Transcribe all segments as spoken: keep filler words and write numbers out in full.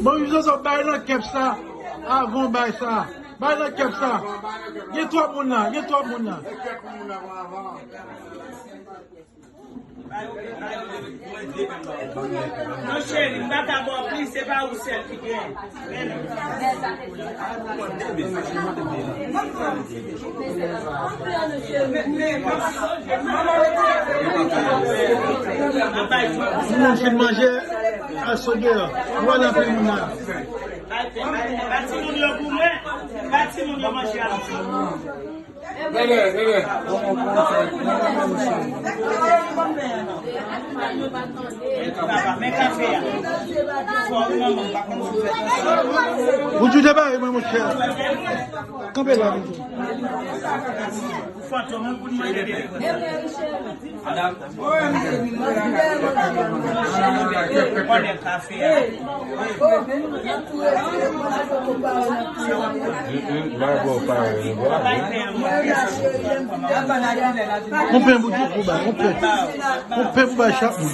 Bon, Zozo, bay nan kèp sa. Avan w bay sa. Bay nan kèp sa. Gen twòp moun la. Gen twòp moun la. Non, cheri, m pa ka ba w plis, se pa ou sèl ki gen. Moun fin manje, al sot deyò. Ou wè nan fè moun la. Ba timoun yo pou mwen. Ba timoun yo manje a. Bebe, bebe. Ou di de bagay, mwen, monchè. Kanpe la, monchè. Yon pen pou tout pou bay, yon pen. Yon pen pou bay chak moun.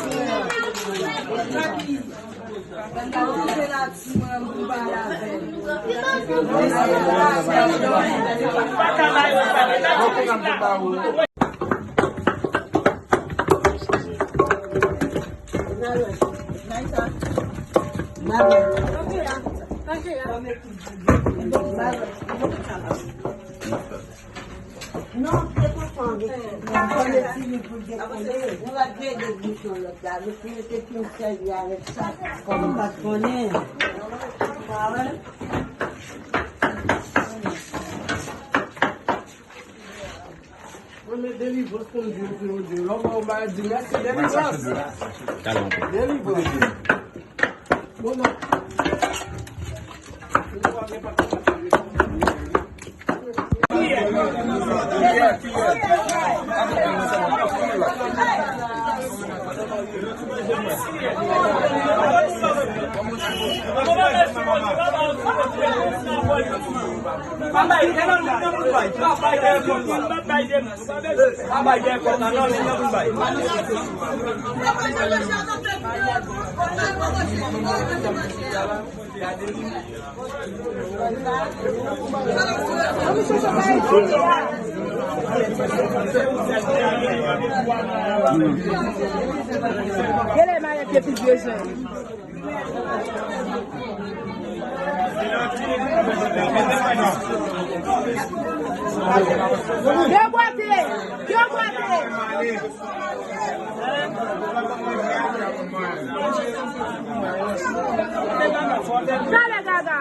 Non, se pa sa. Mwen pa konnen si li pou dekole. Nou va gade bouton lòt la. Nou pou mete pil sèl avèk sa. Kòm pa konnen. Pa wè? Mwen met delivrans pou m di w, pou w di w. Lè w ba w ba di mèsi, delivrans. Delivrans. Bon, non. Gele mayè ke pi vye zen. Yo gwate! Yo gwate! Talè, Gaga!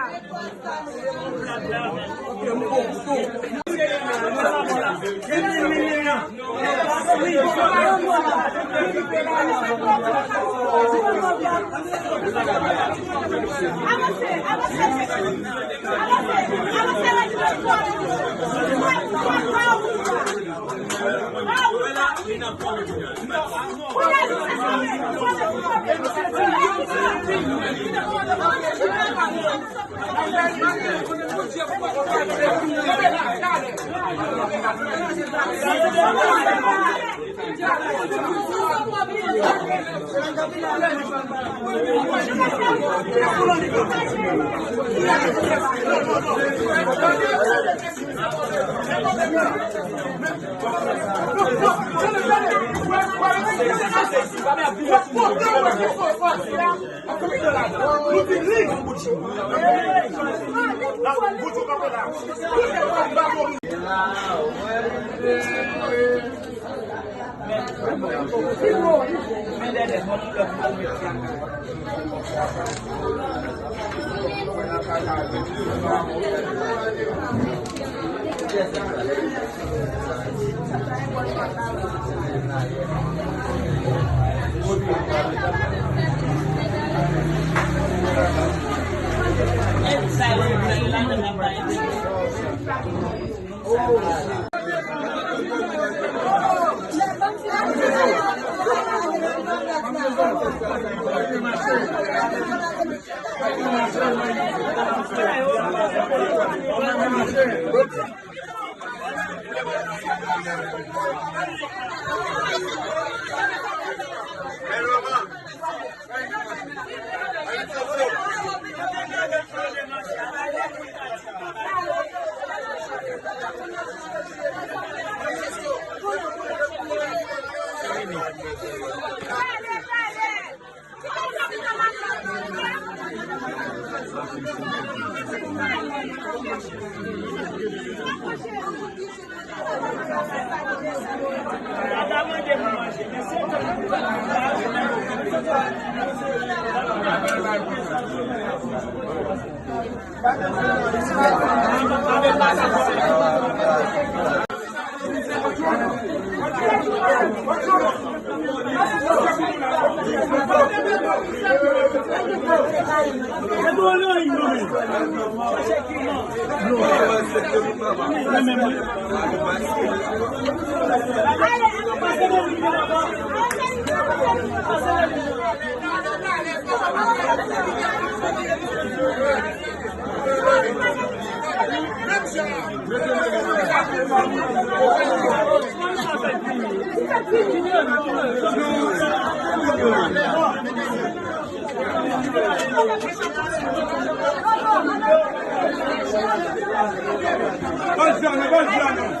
Baz la non, baz la non.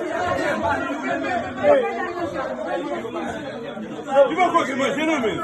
Li poko gen manje non men.